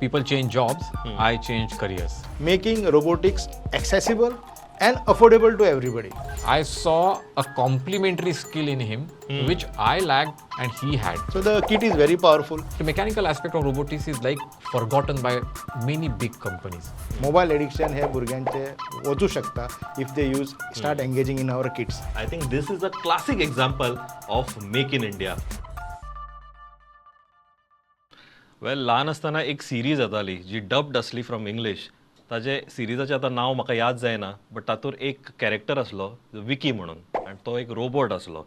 People change jobs, I changed careers. Making robotics accessible and affordable to everybody. I saw a complementary skill in him which I lacked and he had. So the kit is very powerful. The mechanical aspect of robotics is like forgotten by many big companies. Mobile addiction हे भुरग्यांचे वचू शकता if they use start engaging in our kits. I think this is a classic example of Make in India. Well, ल्हान आसतना एक series येताली जी dubbed आसली from English. ताजे सिरिजाचें आतां नांव म्हाका याद जायना, बट तातूंत एक कॅरेक्टर आसलो विकी म्हणून, आनी तो एक रोबोट आसलो.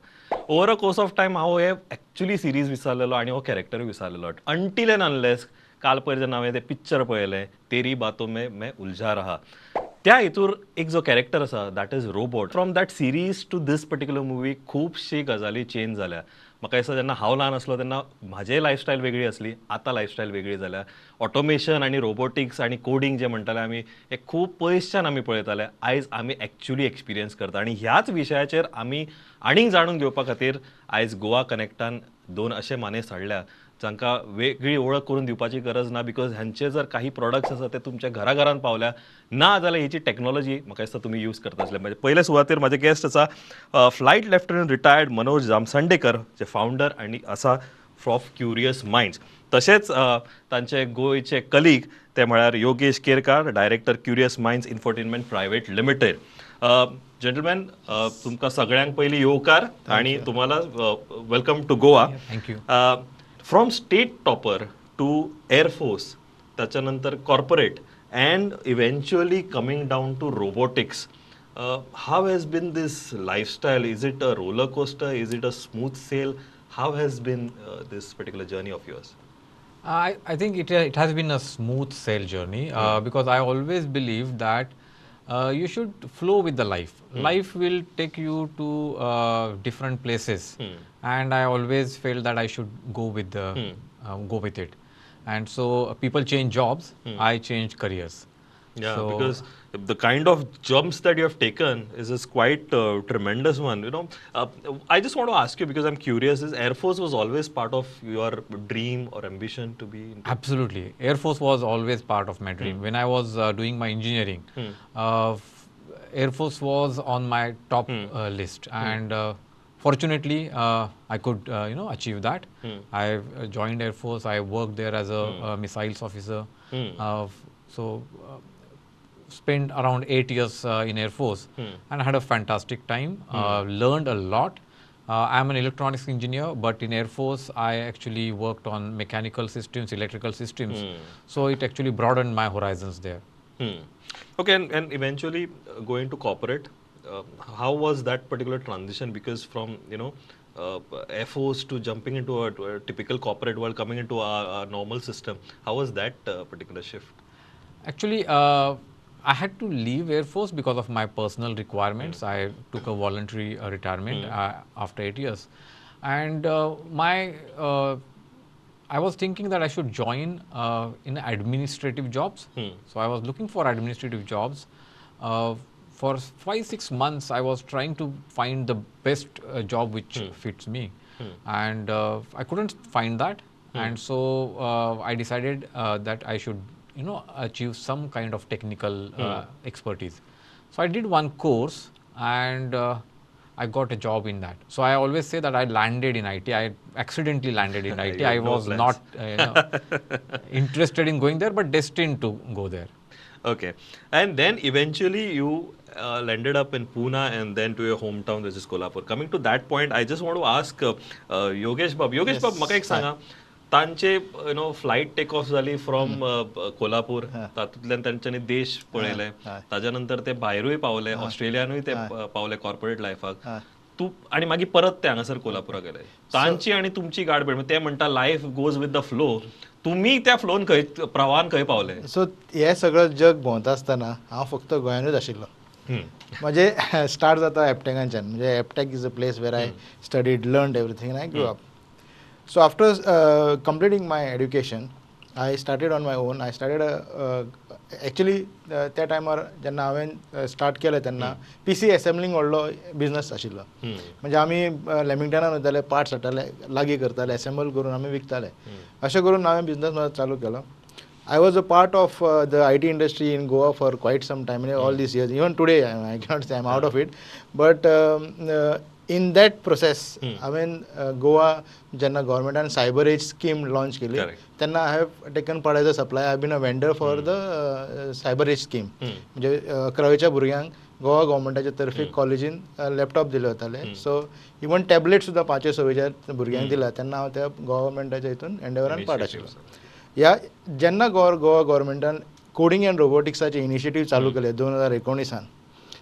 Over a course of time हांव हे एक्चुली सिरीज विसरलेलो आनी हो कॅरेक्टरूय विसरलेलो, अंटील एंड अनलेस काल पयर जेन्ना हांवें तें पिक्चर पळयलें तेरी बातों में मैं उलझा रहा, त्या हितूर एक जो कॅरेक्टर आसा that is robot. From that series to this particular movie खुबशी गजाली चेंज जाल्या. म्हाका दिसता जेन्ना हांव ल्हान आसलो तेन्ना म्हाजें लायफस्टायल वेगळी आसली, आतां लायफस्टायल वेगळी जाल्या. ऑटोमेशन आनी रोबोटिक्स आनी कोडींग जें म्हणटाले आमी हें खूब पयसच्यान आमी पळयताले, आयज आमी एक्चुली एक्सपिरियन्स करता. आनी ह्याच विशयाचेर आमी आनीक जाणून घेवपा खातीर आयज गोवा कनेक्टान दोन अशे मानेस हाडल्या जांकां वेगळी ओळख करून दिवपाची गरज ना, because ह्यांचे जर काही प्रोडक्ट्स आसा ते तुमच्या घराघरान पावल्या ना जाल्यार हेची टॅक्नॉलॉजी म्हाका दिसता तुमी यूज करता आसले. म्हणजे पयले सुवातेर म्हाजे गेस्ट आसा flight lieutenant retired Manoj Jamsandekar, जे फावंडर आनी आसा ऑफ क्युरियस मायंड्स. तशेंच तांचे गोंयचे कलीग ते म्हळ्यार Yogesh Kerkar, director Curious Minds Infotainment Private Limited. Gentleman, तुमकां सगळ्यांक पयलीं येवकार आनी तुम्हाला welcome to Goa. Thank you. From state topper to air force, त्याच्यानंतर corporate and eventually coming down to robotics, how has been this lifestyle? Is it a roller coaster? Is it a smooth sail? How has been this particular journey of yours? I think it has been a smooth sail journey because I always believe that you should flow with the life. Life will take you to different places, and I always felt that I should go with the go with it. And so people change jobs, I changed careers. Yeah, so because the kind of jumps that you have taken is quite tremendous one. You know, I just want to ask you because I'm curious, is Air Force was always part of your dream or ambition to be into? Absolutely. Air Force was always part of my dream. When I was doing my engineering, Air Force was on my top list, and fortunately, I could achieve that. I joined Air Force. I worked there as a missiles officer. So spent around 8 years in Air Force and had a fantastic time. Learned a lot. I'm an electronics engineer, but in Air Force, I actually worked on mechanical systems, electrical systems. So it actually broadened my horizons there. Okay, and eventually going to corporate, how was that particular transition? Because from, you know, Air Force to jumping into a typical corporate world, coming into a normal system, how was that particular shift? Actually, I had to leave Air Force because of my personal requirements. I took a voluntary retirement after 8 years. And I was thinking that I should join in administrative jobs. So I was looking for administrative jobs. For 5-6 months, I was trying to find the best job which fits me. And I couldn't find that. And so I decided that I should, you know, achieve some kind of technical expertise. So I did one course and I got a job in that. So I always say that I landed in IT. I accidentally landed in IT. I was not interested in going there, but destined to go there. Okay. And then eventually you landed up in Pune and then to your hometown, which is Kolhapur. Coming to that point, I just want to ask Yogesh Bab. Yogesh Bab, maka ek sanga. तांचे you know flight take off जाली from Kolhapur, तातूंतल्यान तांच्यांनी देश पळयले, ताज्या नंतर ते भायरूय पावले, ऑस्ट्रेलियानूय ते पावले कॉर्पोरेट लायफाक. तूं आनी मागीर परत ते हांगासर कोल्हापुराक गेले. तांची आनी तुमची गाठभेट, ते म्हणटा life goes with the flow, तुमी त्या फ्लोन खंय, प्रवाहान खंय पावले? सो हें सगळें जग भोंवता आसतना हांव फक्त गोंयानूच आशिल्लो. म्हणजे स्टार्ट जाता एपटेकांच्यान, म्हणजे Aptech is a place where I studied, learn everything, I grew up. So after completing my education, I started on my own. I started actually त्या टायमार जेन्ना हांवें स्टार्ट केलें तेन्ना पी सी एसेंबलिंग व्हडलो बिजनस आशिल्लो. म्हणजे आमी लॅमिंग्टनान वयताले, पार्ट्स हाडटाले, लागीं करताले, एसेंबल करून आमी विकताले. अशें करून हांवें बिजनस चालू केलो. I was a part of the IT industry in Goa for quite some time, all these years. Even today, I cannot say I'm out of it. But in that process, हांवें गोवा जेन्ना गव्हर्मेंटान cyber as scheme launch केली तेन्ना I have taken part as a supplier. I been a vendor for the cyber age scheme. म्हणजे 11वेच्या भुरग्यांक गोवा गव्हर्मेंटाच्या तर्फे कॉलेजीन laptop दिले वताले. सो इवन टॅबलेट सुद्दां 5वे 6वेच्या भुरग्यांक दिला तेन्ना हांव त्या गव्हर्मेंटाच्या हितून एंडेवरान पार्ट आशिल्लो. ह्या जेन्ना गोवा गव्हर्मेंटान कोडिंग एंड रोबोटिक्साचे इनिशिएटीव चालू केले 2019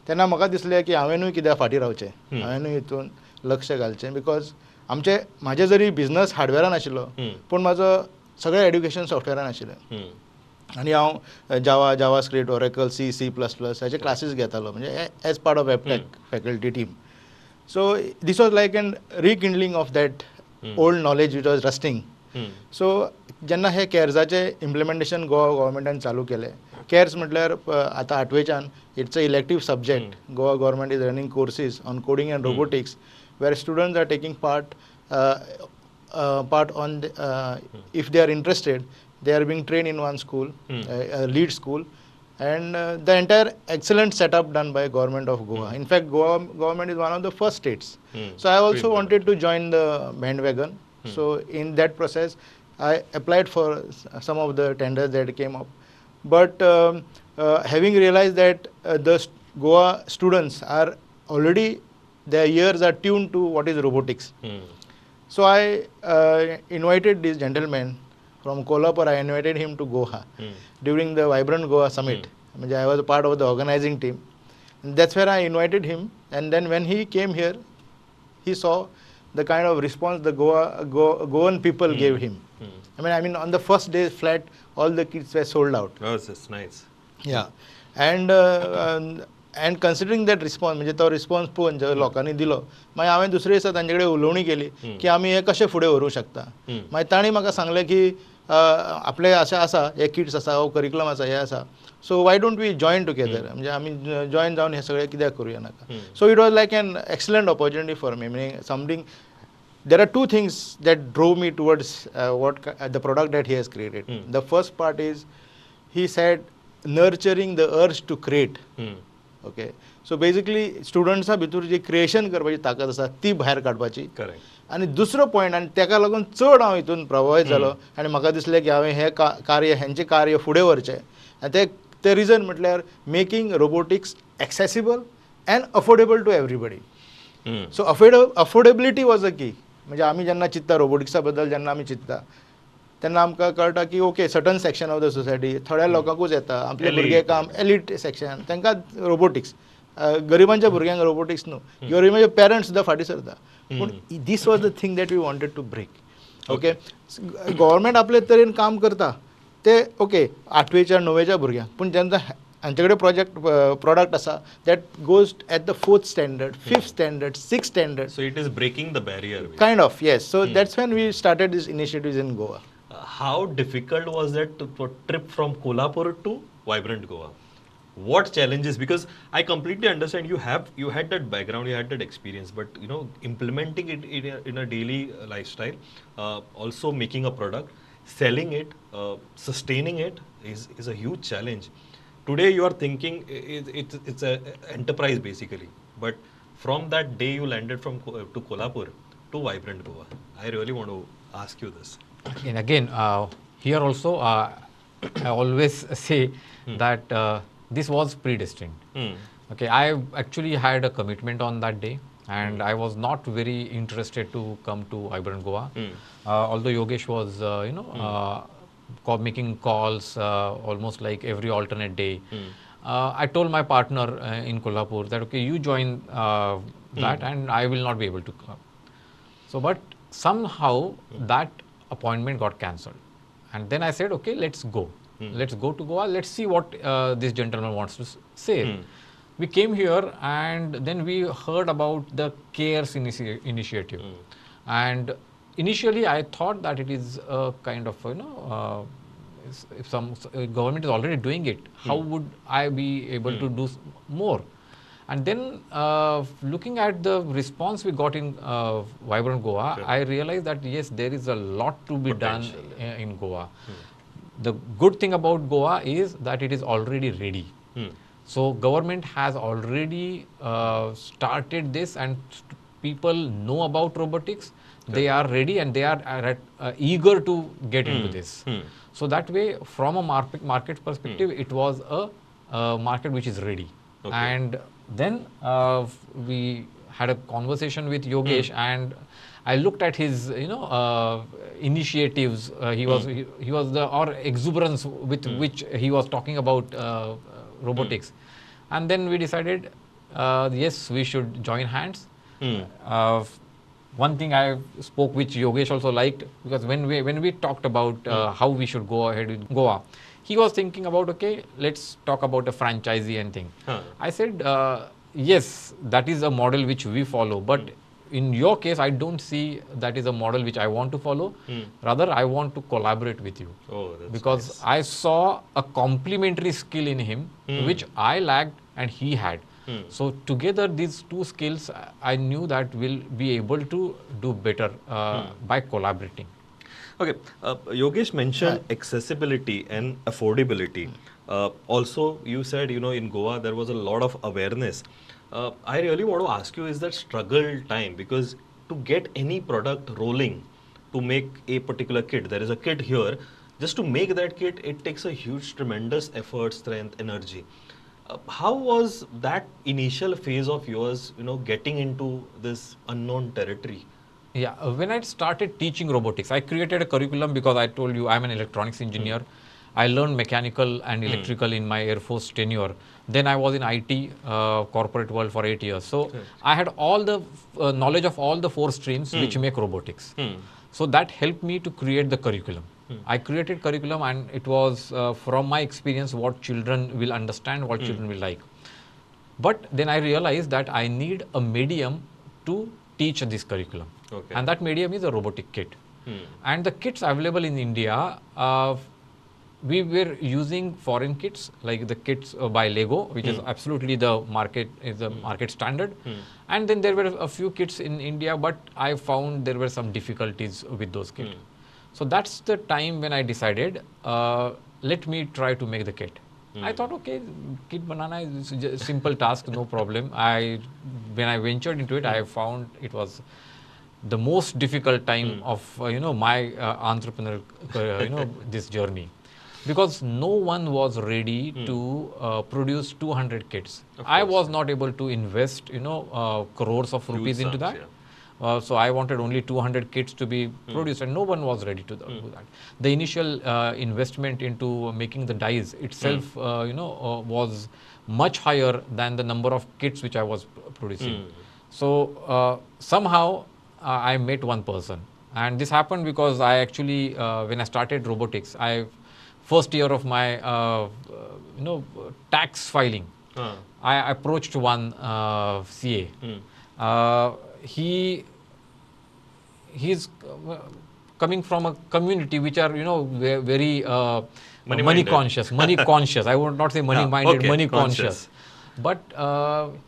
तेन्ना म्हाका दिसलें की हांवेनूय कित्याक फाटीं रावचें, हांवेनूय हितून लक्ष घालचें. Because आमचे म्हाजे जरी बिजनस हार्डवेरान आशिल्लो पूण म्हाजो सगळें एड्युकेशन सॉफ्टवेरान आशिल्लें. आनी हांव Java, JavaScript, Oracle, C, C++ हाचे क्लासीस घेतालो, म्हणजे as part of Aptech faculty team. So this was like an rekindling of that old knowledge which was rusting. So जेन्ना हे कॅर्साचें इम्प्लिमेंटेशन गोवा गव्हर्मेंटान चालू केलें, कॅर्स म्हटल्यार आतां 8वेच्यान it's a elective subject. Goa government is running courses on coding and robotics where students are taking part on if they are interested. They are being trained in one school, a lead school, and the entire excellent setup done by government of Goa. In fact, Goa government is one of the first states. So I also wanted to join the bandwagon. So in that process, I applied for some of the tenders that came up. But having realized that the Goa students are already, their ears are tuned to what is robotics. So I invited this gentleman from Kolhapur. I invited him to Goa during the Vibrant Goa Summit. I mean, I was a part of the organizing team. And that's where I invited him. And then when he came here, he saw the kind of response the Goan people gave him. I mean, on the first day flat, all the kits were sold out. Oh, that's nice. Yeah. And and considering that response, म्हणजे तो response पळोवन जो लोकांनी दिलो, मागीर हांवें दुसरे दिसा तांचे कडेन उलोवणी केली की आमी हें कशें फुडें व्हरूंक शकता. मागीर तांणी म्हाका सांगलें की आपले अशें आसा, हे किट्स आसा, हो करिकुलम आसा, हें आसा, so why don't we join together, म्हणजे आमी जॉयन जावन हें सगळें कित्याक करुया नाका. So it was like an excellent opportunity for me. Meaning something, there are two things that drove me towards what the product that he has created. The first part is, he said, nurturing the urge to create. Okay, so basically स्टुडंट्सा भितर जी creation करपाची ताकद आसा ती भायर काडपाची. आनी दुसरो पॉयंट, आनी तेका लागून चड हांव हितून प्रभावीत जालो आनी म्हाका दिसलें की हांवें हें कार्य, हेंचें कार्य फुडें व्हरचें. आनी तें रिजन म्हटल्यार making robotics accessible and affordable to everybody. So affordability was a key. म्हणजे आमी जेन्ना चिंत्ता रोबोटिक्सा बद्दल, जेन्ना आमी चिंत्ता तेन्ना आमकां कळटा की okay, certain section of the society, थोड्या लोकांकूच येता, आपले भुरगे काम एलिट सेक्शन, तांकां रोबोटिक्स, गरिबांच्या भुरग्यांक रोबोटिक्स न्हू, गरिबांचे पेरंट्स सुद्दां फाटीं सरता. पूण this was the thing that we wanted to break. Okay, government आपले तरेन काम करता ते ओके 8वेच्या 9वेच्या भुरग्यांक, पूण जेन्ना हांचे कडेन प्रोजेक्ट प्रोडक्ट आसा that goes at the 4th standard, 5th standard, 6th standard. So it is breaking the barrier. Kind of, yes. So that's when we started this initiatives in Goa. How difficult was that trip from Kolhapur to Vibrant Goa? What challenges? Because I completely understand you had that background, you had that experience, but you know, implementing it in a daily lifestyle, also making a product, selling it, sustaining it is a huge challenge. Today you are thinking it's an enterprise basically, but from that day you landed from to Kolhapur to Vibrant Goa. I really want to ask you this. And again, here also, I always say that this was predestined. Okay, I actually had a commitment on that day, and I was not very interested to come to Vibrant Goa. Although Yogesh was, making calls almost like every alternate day. I told my partner in Kolhapur that, okay, you join that and I will not be able to come. So, but somehow that appointment got cancelled. And then I said, okay, let's go. Let's go to Goa. Let's see what this gentleman wants to say. We came here and then we heard about the CARES initiative. And initially I thought that it is a kind of, you know, if some government is already doing it, how would I be able to do more? And then looking at the response we got in Vibrant Goa, I realized that yes, there is a lot to be done in Goa. The good thing about Goa is that it is already ready. So government has already started this, and people know about robotics. They are ready and they are eager to get into this. So that way, from a market perspective, it was a market which is ready. Okay. And then we had a conversation with Yogesh, and I looked at his, initiatives. He was he was the or exuberance with which he was talking about robotics, and then we decided, yes, we should join hands. One thing I spoke which Yogesh also liked, because when we talked about how we should go ahead with Goa, he was thinking about, okay, let's talk about a franchisee and thing. I said, yes, that is a model which we follow, but in your case, I don't see that is a model which I want to follow. Rather, I want to collaborate with you. Oh, that's because nice. I saw a complementary skill in him, which I lacked and he had. So together, these two skills, I knew that we'll be able to do better by collaborating. Okay, Yogesh mentioned accessibility and affordability. Also, you said, in Goa, there was a lot of awareness. I really want to ask you, is that struggle time? Because to get any product rolling, to make a particular kit, there is a kit here. Just to make that kit, it takes a huge, tremendous effort, strength, energy. How was that initial phase of yours, getting into this unknown territory? Yeah, when I started teaching robotics, I created a curriculum because I told you I'm an electronics engineer. I learned mechanical and electrical in my Air Force tenure. Then I was in IT corporate world for 8 years. So I had all the knowledge of all the 4 streams which make robotics. So that helped me to create the curriculum. I created curriculum, and it was from my experience what children will understand, what children will like. But then I realized that I need a medium to teach this curriculum. Okay. And that medium is a robotic kit. And the kits available in India, we were using foreign kits, like the kits by Lego, which is absolutely the market, is the market standard. And then there were a few kits in India, but I found there were some difficulties with those kits. So that's the time when I decided, let me try to make the kit. I thought, okay, kit banana is a simple task, no problem. When I ventured into it, I found it was the most difficult time of my entrepreneurial this journey, because no one was ready to produce 200 kits. I was not able to invest crores of rupees into that. Yeah. So I wanted only 200 kits to be produced, and no one was ready to do that. The initial investment into making the dies itself, was much higher than the number of kits which I was producing. So somehow I met one person, and this happened because I actually, when I started robotics, I first year of my tax filing, I approached one CA. He's coming from a community which are very money conscious. I would not say money minded, okay, money conscious. But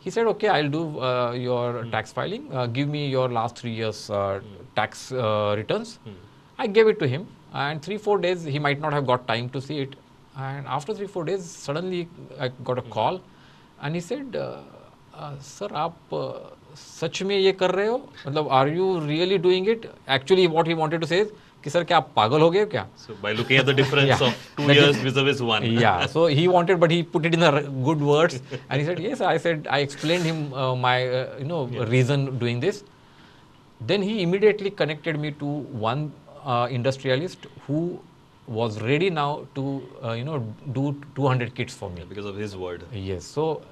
he said, okay, I'll do your tax filing. Give me your last 3 years tax returns. I gave it to him, and 3-4 days he might not have got time to see it. And after 3-4 days, suddenly I got a call, and he said, sir, aap सच में ये कर रहे हो? मतलब, are you really doing it? Actually, what he wanted to say is कि sir क्या आप पागल हो गए क्या? So by looking at the difference of 2 years vis-a-vis 1. Yeah, so he wanted, but he put it in the good words, and he said yes. I said, I explained him my reason doing this. Then he immediately connected me to one industrialist who was ready now to do 200 kits for me. Yeah, because of his word. Yes. So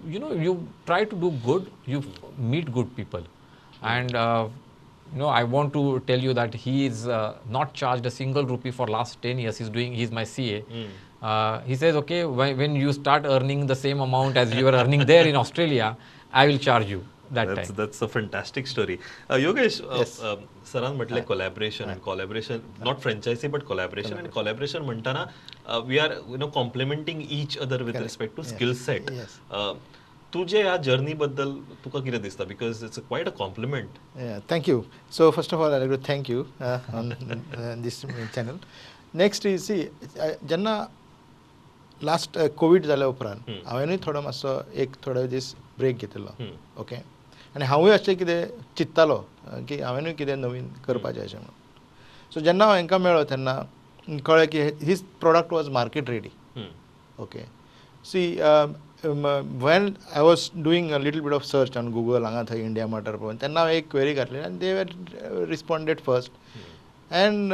you try to do good, you meet good people, and I want to tell you that he is not charged a single rupee for last 10 years. He's my CA. He says, okay, when you start earning the same amount as you are earning there in Australia, I will charge you. That's a fantastic story. Yogesh, yes. Saran म्हटले collaboration and collaboration, not franchisee but collaboration, and collaboration म्हणताना we are complementing each other with respect to skill set. Yes. तुझे ह्या journey बद्दल तुका कितें दिसता? Because it's quite a compliment. Yeah, thank you. So first of all, I'd like to thank you on this channel. Next is, see, जेन्ना last covid जाल्या उपरांत हांवेनूय थोडो मातसो एक थोडे दीस ब्रेक घेतिल्लो, ओके. आनी हांवूय अशें कितें चिंत्तालो की हांवेनूय कितें नवीन करपाचें अशें म्हणून. सो जेन्ना हांव हांकां मेळ्ळो तेन्ना कळ्ळें की his product was market ready. Okay, see, when I was doing a little bit of search on Google, हांगा थंय इंडिया मार्टार पळोवन, तेन्ना हांवें एक क्वेरी घातली आनी they were responded first, and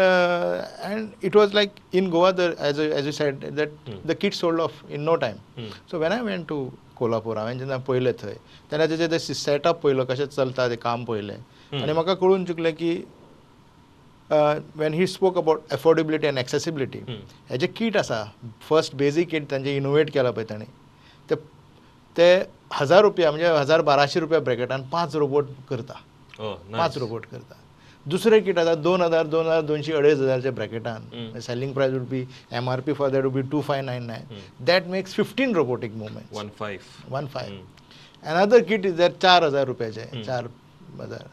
it was like in Goa, the as you said that the kit sold off in no time. So when I went to Kolhapur, हांवें जेन्ना पळयलें थंय, तेन्ना तेजें तें सेटअप पळयलो, कशें चलता तें काम पळयलें आनी म्हाका कळून चुकलें की when he spoke about affordability and accessibility, हेजें कीट आसा, फर्स्ट बेजीक कीट तांचें इनोवेट केलां पळय तांणी, ते ते 1000 रुपया, म्हणजे 1000-1200 रुपया ब्रॅकेटान पांच रोबोट करता. पांच रोबोट करता. दुसरें किट आसा 2000, 2200, 2500च्या ब्रॅकेटान. Selling price would be, MRP for that would be 2599. That makes 15 robotic movement. One five. One five. Another kit is that 4000 रुपयाचे, 4000,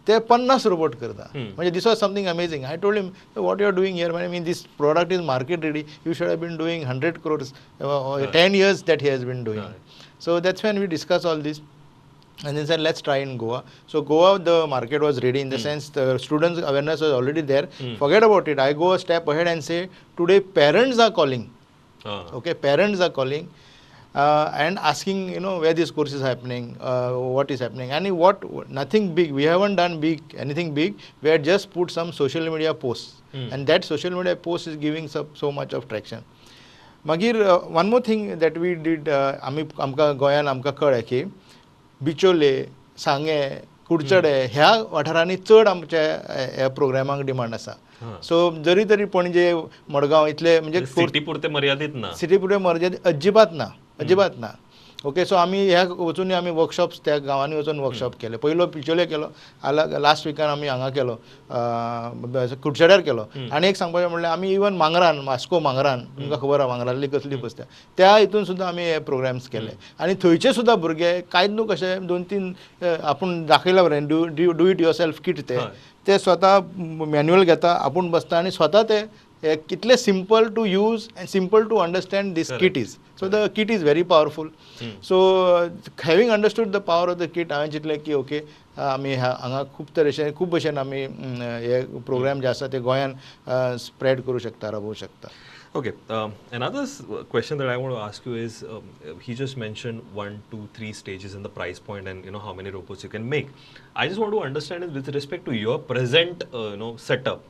ते 50 रोबोट करता. म्हणजे this was something amazing. I told him, "What you are doing here? I mean, this product is market ready. You should have been doing 100 crores 10 years that he has been doing." So that's when we discuss all this and then said, "Let's try in Goa." So Goa, the market was ready in the sense the students' awareness was already there. Forget about it, I go a step ahead and say today parents are calling. Okay, parents are calling and asking where this course is happening, what is happening. And what, nothing big, we haven't done big anything big. We had just put some social media posts and that social media post is giving so much of traction. मागीर one more thing that we did, आमी आमकां गोंयान आमकां कळ्ळें की बिचोले, सांगें, कुडचडे ह्या वाठारांनी चड आमच्या ह्या प्रोग्रामाक डिमांड आसा. सो जरी तरी पणजे, मडगांव इतले म्हणजे सिटी पुरते मर्यादीत ना. सिटी पुरते मर्यादीत अजिबात ना, अजिबात ना. ओके, सो आमी ह्या वचून आमी वर्कशॉप्स, त्या गांवांनी वचून वर्कशॉप केले. पयलो बिचोले केलो, लास्ट विकान आमी हांगा केलो, कुडचड्यार केलो. आनी एक सांगपाचें म्हणल्यार आमी इवन मांगरान, वास्को मांगरान, तुमकां खबर आहा मांगरांतली कसली बसता, त्या हितून सुद्दां आमी हे प्रोग्राम्स केले आनी थंयचे सुद्दां भुरगे कांय न्हू कशे दोन तीन आपूण दाखयला बरें, do it yourself kit, ते ते स्वता मॅन्युअल घेता, आपूण बसता आनी स्वता ते हे कितले simple to use and simple to understand this kit is. So the kit is very powerful. So having understood the power of the kit, हांवें चिंतलें की ओके, आमी हांगा खूब तरेचे, खूब भशेन आमी हे प्रोग्राम जे आसा ते गोंयान स्प्रेड करूं शकता, राबोवंक शकता. Okay. Another question that I want to ask you is, he just mentioned one, two, three stages in the price point and how many robots you can make. I just want to understand is with respect to your present setup,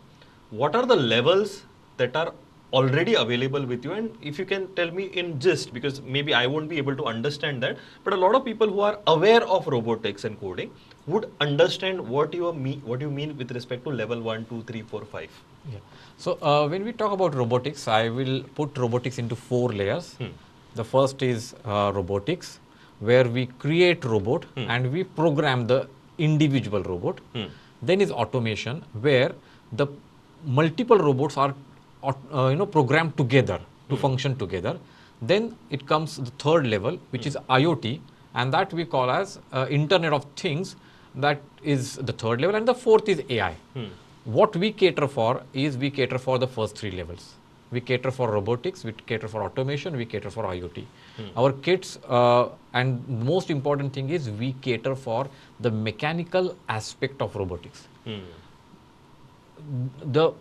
what are the levels that are already available with you? And if you can tell me in gist, because maybe I won't be able to understand that, but a lot of people who are aware of robotics and coding would understand what you mean with respect to level 1, 2, 3, 4, 5. Yeah. So when we talk about robotics, I will put robotics into four layers. The first is robotics, where we create robot and we program the individual robot. Then is automation, where the multiple robots are programmed together to function together. Then it comes the third level, which is IoT, and that we call as Internet of Things. That is the third level, and the fourth is AI. What we cater for is we cater for the first three levels. We cater for robotics, we cater for automation, we cater for IoT. Our kits, and most important thing is we cater for the mechanical aspect of robotics. The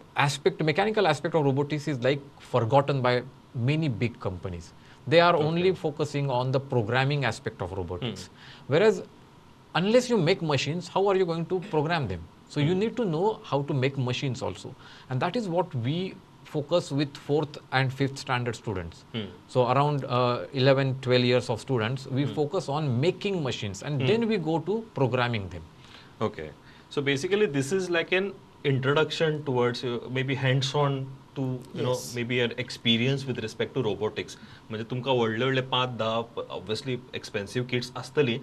mechanical aspect of robotics is like forgotten by many big companies. They are only focusing on the programming aspect of robotics. Whereas, unless you make machines, how are you going to program them? So you need to know how to make machines also. And that is what we focus with fourth and fifth standard students. So around 11, 12 years of students, we focus on making machines and then we go to programming them. Okay. So basically this is like an introduction towards maybe hands-on to maybe an experience with respect to robotics. म्हणजे तुमकां व्हडले व्हडले पांच धा obviously expensive kits आसतली,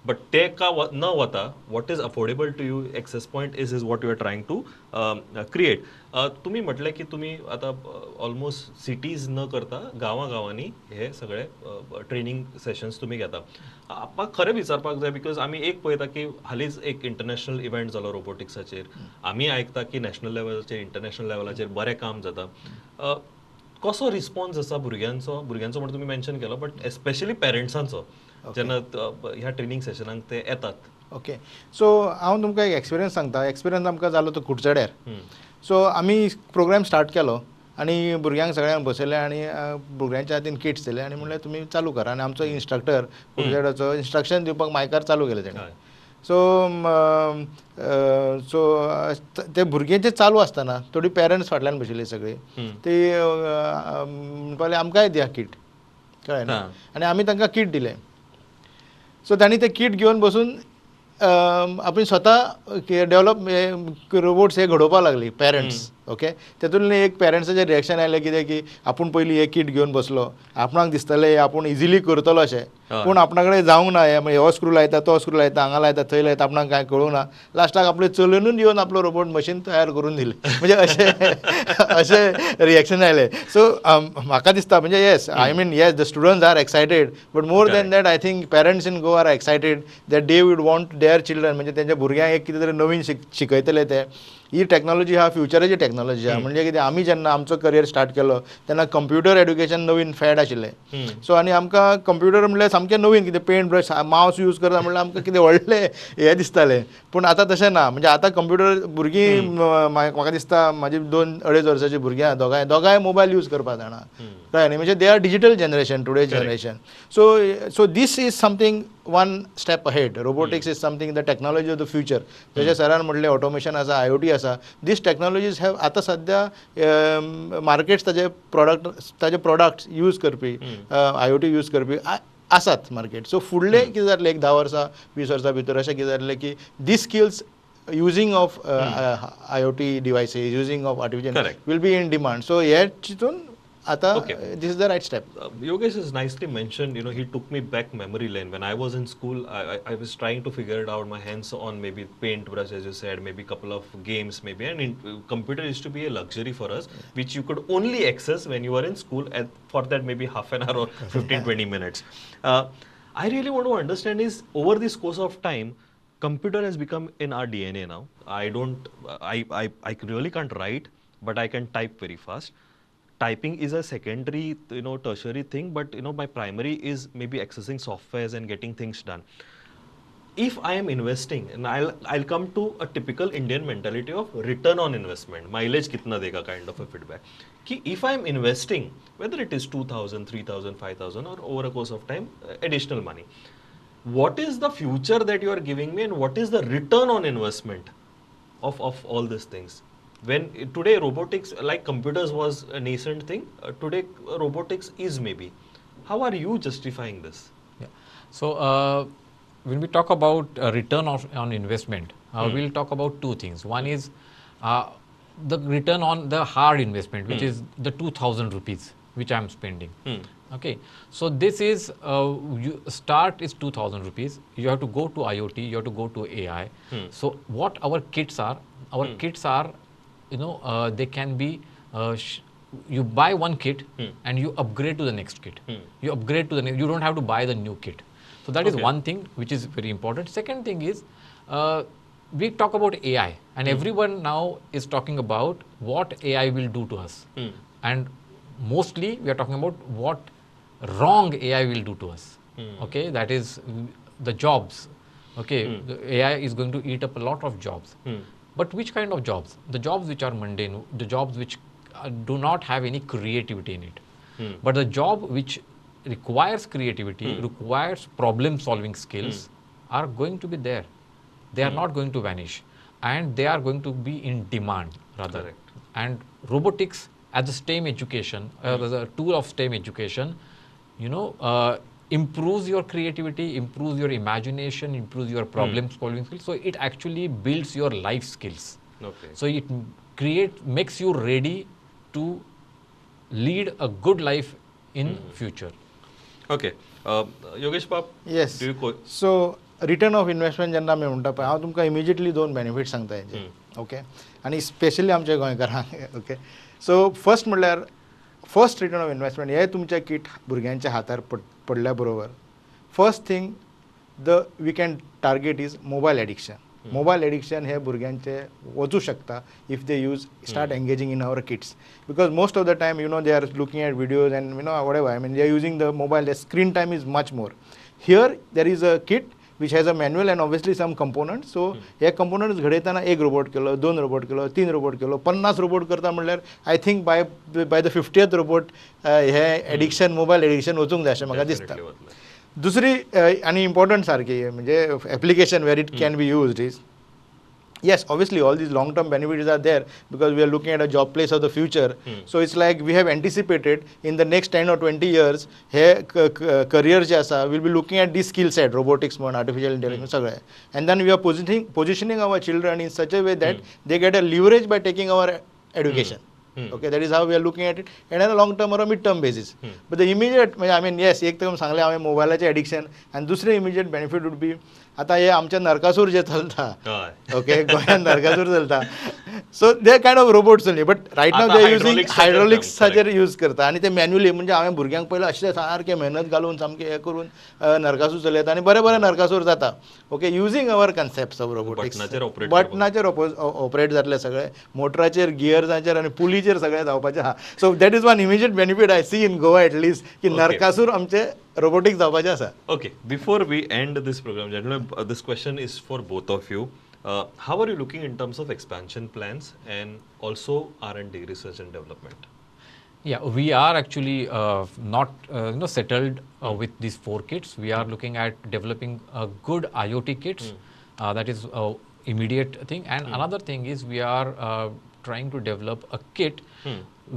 but ते का न वता what is affordable to you access point is what you are trying to create. तुमी म्हटलें की तुमी आतां ऑलमोस्ट सिटीज न करता गांवां गांवांनी हे सगळे ट्रेनींग सेशन्स तुमी घेता. म्हाका खरें विचारपाक जाय because आमी एक पळयता की हालींच एक इंटरनॅशनल इव्हेंट जालो रोबोटिक्साचेर, आमी आयकता की नॅशनल लेवलाचेर इंटरनॅशनल लेवलाचेर बरें काम जाता. कसो रिस्पॉन्स आसा भुरग्यांचो? भुरग्यांचो म्हणून तुमी मेन्शन केलो बट एस्पेशली पेरंट्सांचो जेन्ना ह्या ट्रेनींग सेशनाक ते येतात. ओके, सो हांव तुमकां एक एक्सपिरियन्स सांगता. एक्सपिरियन्स आमकां जालो तो कुडचड्यार. सो आमी प्रोग्राम स्टार्ट केलो आनी भुरग्यांक सगळ्यांक बसयले आनी भुरग्यांच्या हातीन किट्स दिले आनी म्हणलें तुमी चालू करा. आनी आमचो इन्स्ट्रक्टर कुडचड्याचो इन्स्ट्रक्शन दिवपाक मायकार चालू केलें तेणें. सो सो ते भुरगे जे चालू आसतना थोडी पेरंट्स फाटल्यान बशिल्ली सगळीं, ती म्हणपाक लागली आमकांय दिया किट, कळ्ळें न्ही. आनी आमी तांकां किट दिलें. सो तांणी तें किट घेवन बसून आपण स्वता डेव्हलप रोबोट्स हे घडोवपाक लागली पेरंट्स. ओके, तेतूंतलें एक पेरंट्साचें रिएक्शन आयलें कितें की आपूण पयलीं हे किट घेवन बसलो, आपणाक दिसतलें आपूण इजिली करतलो अशें, पूण आपणा कडेन जावंक ना हें, हो स्क्रू लायता तो स्क्रू लायता हांगा लायता थंय लायता, आपणाक कांय कळूंक ना. लास्टाक आपले चलुनूच येवन आपलो रोबोट मशीन तयार करून दिलें. म्हणजे अशें अशें रिएक्शन आयलें. सो म्हाका दिसता म्हणजे yes, I mean yes, the students are excited, but more than that I think parents in Goa are excited that they would want their children, म्हणजे तेंच्या भुरग्यांक एक कितें तरी नवीन शिकयतले ते. ही टॅक्नॉलॉजी हा फ्युचराची टॅक्नॉलॉजी आहा. म्हणजे कितें, आमी जेन्ना आमचो करियर स्टार्ट केलो तेन्ना कंप्युटर एड्युकेशन नवीन फॅड आशिल्लें. सो आनी आमकां कंप्युटर म्हणल्यार सामकें नवीन कितें, पेंट ब्रश मावस यूज करता म्हणल्यार आमकां कितें व्हडलें हें दिसतालें. पूण आतां तशें ना. म्हणजे आतां कंप्युटर भुरगीं, म्हाका दिसता म्हाजी 2-2.5 वर्सांची भुरगीं आहा, दोगांय दोगांय मोबायल यूज करपाक जाणा, कळ्ळें न्ही. म्हणजे they are digital generation, today generation. So this is something one step ahead. Robotics is something the technology of the future. जशें सरान म्हणलें ऑटोमेशन आसा, IoT आसा, these technologies have आतां सद्या मार्केट्स ताजे प्रॉडक्ट, ताजे प्रॉडक्ट्स यूज करपी, IoT use करपी आसात मार्केट. सो फुडलें कितें जातलें एक 10 वर्सां 20 वर्सां भितर अशें कितें जातलें की these skills using of IoT devices, using of artificial will be in demand. So हे चिंतून आता this is the right step. Yogesh has nicely mentioned, you know, he took me back memory lane. When I was in school, I was trying to figure it out, my hands on maybe paintbrush, as you said, maybe couple of games maybe. And computer used to be a luxury for us, which you could only access when you were in school, and for that maybe half an hour or 15-20 minutes. I really want to understand is, over this course of time, computer has become in our DNA now. I don't, I really can't write, but I can type very fast. Typing is a secondary, you know, tertiary thing, but you know, my primary is maybe accessing softwares and getting things done. If I am investing, and I'll come to a typical Indian mentality of return on investment, mileage kitna dega kind of a feedback. Ki if I am investing, whether it is 2,000, 3,000, 5,000 or over a course of time, additional money, what is the future that you are giving me and what is the return on investment of all these things? When today robotics, like computers was a nascent thing, today robotics is maybe. How are you justifying this? Yeah. So when we talk about return on investment, we'll talk about two things. One is the return on the hard investment, which is the 2,000 rupees which I am spending. Okay, so this is, you start is 2,000 rupees. You have to go to IoT, you have to go to AI. So what our kits are, our kits are, you know, they can be, you buy one kit and you upgrade to the next kit. You upgrade to the next, you don't have to buy the new kit. So that is one thing which is very important. Second thing is, we talk about AI and everyone now is talking about what AI will do to us. And mostly we are talking about what wrong AI will do to us. Okay, that is the jobs. Okay, the AI is going to eat up a lot of jobs. But which kind of jobs? The jobs which are mundane, the jobs which do not have any creativity in it. But the job which requires creativity, requires problem solving skills are going to be there. They are not going to vanish and they are going to be in demand rather. Correct. And robotics as a STEM education, as a tool of STEM education, you know, improves your creativity, improves your imagination, improves your problem solving skills. So it actually builds your life skills. Okay. So it makes you ready to lead a good life in future. Okay. Yogesh Pap, Yes. Do you so return of investment जेन्ना आमी म्हणटा पळय, हांव तुमकां immediately दोन benefit सांगता हेजे, okay, आनी स्पेशली आमच्या गोंयकारांक. ओके, सो फर्स्ट म्हणल्यार फर्स्ट रिटर्न ऑफ इन्वेस्टमेंट हे तुमच्या किट भुरग्यांच्या हातार पडल्या बरोबर first thing the we can target is mobile addiction. Mobile addiction हे भुरग्यांचे वचूं शकता if they use start engaging in our kits, because most of the time they are looking at videos and whatever. I mean, they are using the mobile, the screen time is much more. Here there is a kit which has a manual and obviously some components. So hey components घडयतना एक robot केलो, दोन robot केलो, तीन robot केलो, 50 robot करता म्हणल्यार I think by the 50th robot hey addiction, mobile addiction वचूंक जाय अशें म्हाका दिसता. दुसरी आनी इम्पॉर्टंट सारकी म्हणजे application where it can be used is, yes, obviously all these long term benefits are there because we are looking at a job place of the future. So it's like we have anticipated in the next 10 or 20 years hey career जे आसा will be looking at this skill set, robotics म्हण, artificial intelligence सगळें, and then we are positioning our children in such a way that they get a leverage by taking our education. Okay, that is how we are looking at it, and on a long term or a mid term basis. But the immediate, I mean, yes, एक तर सांगलें हांवें मोबायलाचें addiction, आनी दुसरें immediate benefit would be आतां हे आमचे नरकासूर जे चलता, ओके, गोंयांत नरकासूर चलता, so they kind of robots only, but right now they using हायड्रोलिक्साचेर use करता आनी ते मॅन्युअली. म्हणजे हांवें भुरग्यांक पयलें अशें सारकें मेहनत घालून सामकें हें करून नरकासूर चलयता आनी बरें बरें नरकासूर जाता. Okay, using our concepts of robotics, बटनाचेर ऑपरेट जातले सगळे, मोटराचेर, गियर्साचेर आनी पुलीचेर सगळें जावपाचें आहा. So that is one immediate benefit I see in Goa at least, की नरकासूर आमचे रोबोटिक्स जावपाचें आसा. Okay, before we end this program, gentlemen, this question is for both of you. How are you looking in terms of expansion plans and also R&D, research and development? Yeah, we are actually not settled with these 4 kits. We are looking at developing a good IoT kits. That is immediate thing. And another thing is we are trying to develop a kit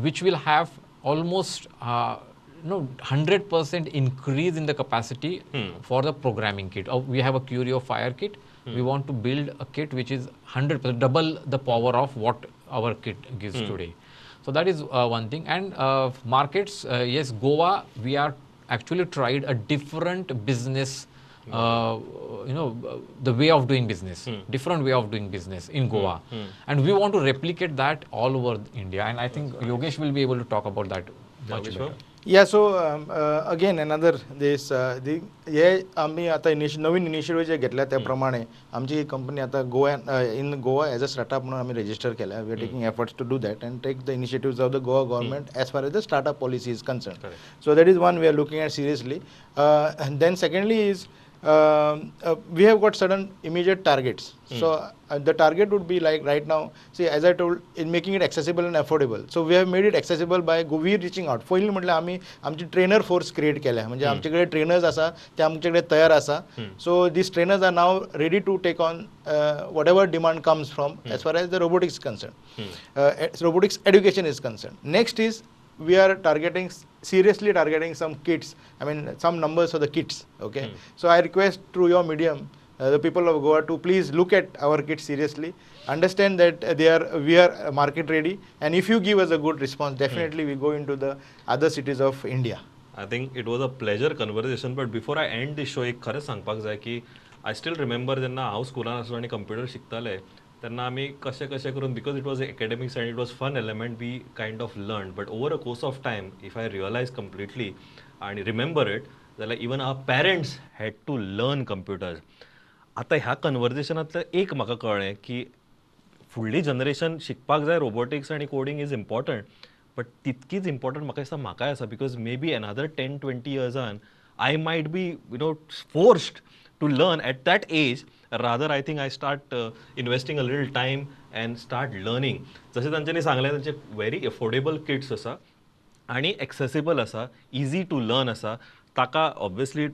which will have almost 100% increase in the capacity for the programming kit. We have a Curio Fire kit. We want to build a kit which is 100% double the power of what our kit gives today. So that is one thing. And markets, yes, Goa, we are actually tried a different business, the way of doing business, different way of doing business in Goa. And we want to replicate that all over India. And I think Yogesh will be able to talk about that much better. Yeah, so again another this हे आमी आतां नवीन initiative जे घेतल्या त्या प्रमाणे आमची ही company आतां गोव्यान in Goa as a startup म्हणून आमी रेजिस्टर केल्या. We are taking efforts to do that and take the initiatives of the Goa government as far as the startup policy is concern. So that is one we are looking at seriously. Then secondly is we have got certain immediate targets. So the target would be like right now, see, as I told, in making it accessible and affordable. So we have made it accessible by we reaching out. पयलीं म्हटल्यार आमी आमची trainer force create केल्या, म्हणजे आमचे कडेन trainers आसा, ते आमचे कडेन तयार आसा. So these trainers are now ready to take on whatever demand comes from as far as the robotics concern, robotics education is concern. Next is we are targeting, seriously targeting some kits, I mean some numbers for the kits, okay. So I request through your medium the people of Goa to please look at our kits seriously, understand that we are market ready, and if you give us a good response, definitely we go into the other cities of India. I think it was a pleasure conversation, but before I end this show, एक खरें सांगपाक जाय की I still remember जेन्ना हांव स्कुलान आसलो आनी कंप्युटर शिकताले तेन्ना आमी कशें कशें करून, because it was academics and it was fun element, we kind of learn, but over a course of time if I realise completely आनी रिमेंबर it जाल्यार even our parents had to learn computers. आतां ह्या कन्वर्जेशनांतलें एक म्हाका कळ्ळें की फुडली generation शिकपाक जाय रोबोटिक्स आनी कोडींग is important, but तितकीच इम्पॉर्टंट म्हाका दिसता म्हाकाय आसा, because may be another 10-20 इयर्सान I might be forced to learn at that age. Rather I think I start investing a little time and start learning. जशें तांच्यांनी सांगलें, तांचे व्हेरी एफोर्डेबल किट्स आसा आनी एक्सेसिबल आसा, इजी टू लर्न आसा. ताका obviously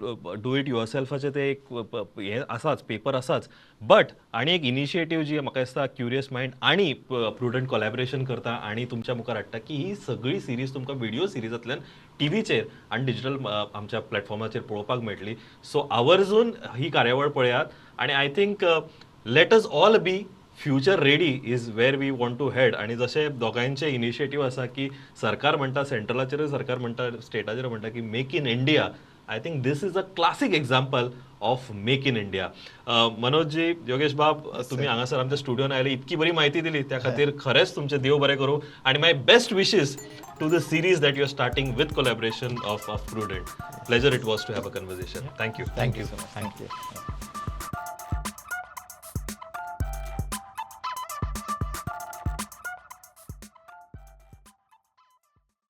do it युअरसेल्फाचें तें एक हें आसाच, पेपर आसाच, बट आनी एक इनिशिएटीव जी म्हाका दिसता क्युरियस मायंड आनी प्रुडंट कोलॅबरेशन करता आनी तुमच्या मुखार हाडटा की ही सगळी सिरीज तुमकां व्हिडियो सिरीजांतल्यान टीव्हीचेर आनी डिजिटल आमच्या प्लॅटफॉर्माचेर पळोवपाक मेळटली. सो आवर्जून ही कार्यावळ पळयात आनी I think let us all be future ready is where we want to head. आनी जशें दोगांयचे इनिशिएटीव आसा की सरकार म्हणटा, सेंट्रलाचेरूय सरकार म्हणटा, स्टेटाचेर म्हणटा की make in India, I think this is a classic example of Make in India. Manoj ji, Yogesh बाब, तुम्ही हांगासर आमच्या स्टुडियोन आयले, इतकी बरी म्हायती दिली, त्या खातीर खरेंच तुमचें देव बरें करूं आनी my best wishes to the series that you are starting with collaboration of Prudent. Pleasure it was to have a conversation. Thank you. Thank you. Thank you.